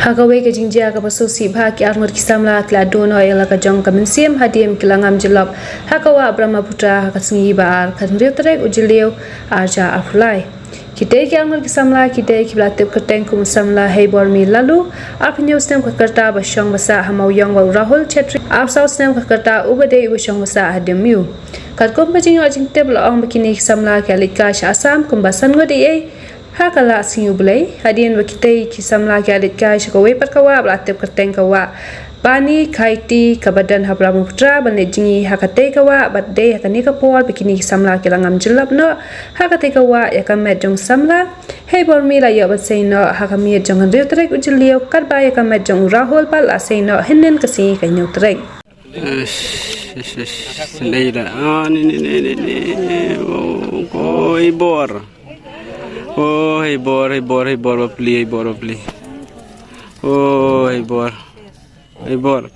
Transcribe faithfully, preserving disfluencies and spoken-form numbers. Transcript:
Ha kawei ka jingjia kaba sngewsih bha, ki arngut ki samla ki la duh noh ïa la ka jong ka mynsiem hadien ki la ngam jyllop ha ka wah Brahmaputra ha ka sngi ba ar, ka hynriew tarik u Jylliew ar hajar arphew lai. Kitei ki arngut ki samla ki dei kiba la tip kyrteng kum u samla Heibormi Laloo, arphew hynñiew snem ka rta, ba shong ba sah ha Mawiong, bad u Rahul Chetri, arphew saw snem ka rta, uba dei uba shong ba sah ha Dimiu. Katkum ka jingïoh jingtip la ong ba kine ki samla ki la leit kai sha Assam kumba san ngut eiei ha ka la Sngi U Blei. Hadien ba kitei ki samla ki la leit kai sha kawei pat ka wah ba la tip kyrteng ka wah Bani Khaiti kaba don ha Brahmaputra ban leit jngi ha katei ka wah, bad dei ha kane ka por ba kine ki samla ki la ngam jyllop noh ha katei ka wah. Ïa ka met jong u samla Heibormi la ïoh ban sei noh ha ka miet jong ka hynriew tarik u Jylliew, katba ïa ka met jong u Rahul pat la sei noh hynnin ka sngi ka hynñiew tarik. Ish, ish, ish, sendai dah. Ah, ni, ni, ni, ni, ni. Oh, oh, Heibor. Oh, Heibor, Heibor, Heibor, bapli, Heibor, bapli. Oh, Heibor. Heibor.